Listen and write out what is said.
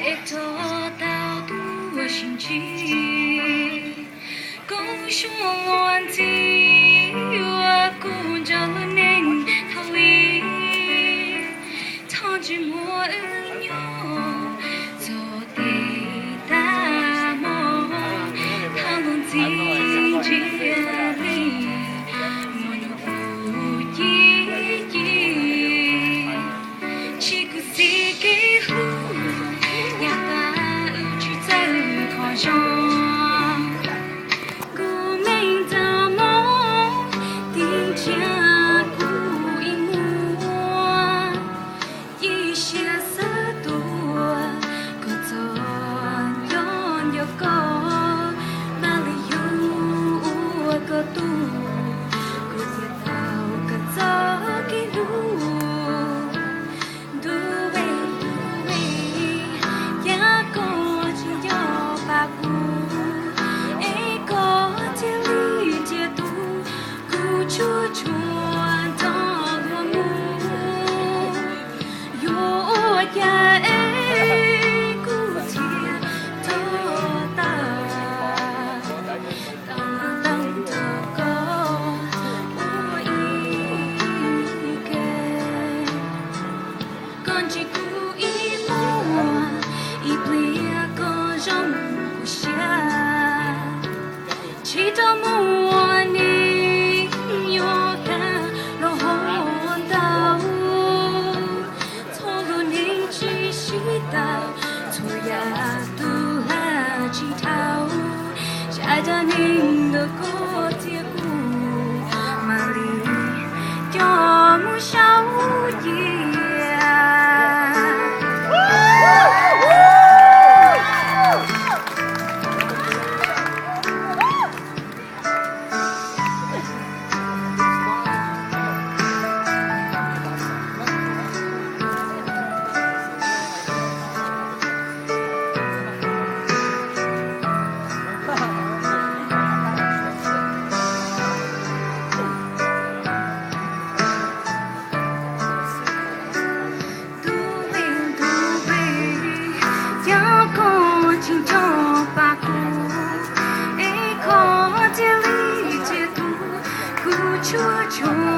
Es rov tau tuaj sib ntsib, koob suab ua ntxiv, yuav kuj nrog lub neej thaum ub, txhob ntsej muag wb nyob txog tej tag hmo, thaum lub ntxiv ntsiag li, muaj nug pub ci ci. Tsis khuv xim kev hlub, yav tas wb tsis txawj kho zoo. Kuv neej txaj muag, tig ntsia kuv ib muag, ib siab xav tuaj, koj txog nco nco koj, mam li yug ua koj tug, kuv thiaj tau kawm txoj kev hlub. Ntuj me, ntuj me, cas koj tsis nco pab kuv, es koj cia li ntsiag tus, kuv tsuas tsuas nrog luag mus. Yuav ua cas es kuv thiaj rov tawm, tau nrog koj ua ib ke. Koj ntsia kuv ib muag, ib pliag koj zoo kuv siab. Tsis tau muaj neeg yuav kam los hauv ntau, txhua lub neej tsis sib tau, txhua yam tus hla tsis dhau, zaj dab neeg ntawm koj thiab kuv, mam li coj mus sau cia. Ntuj me, ntuj me, cas koj tsis nco pab kuv, es koj cia li ntsiag tus, kuv tsuas tsuas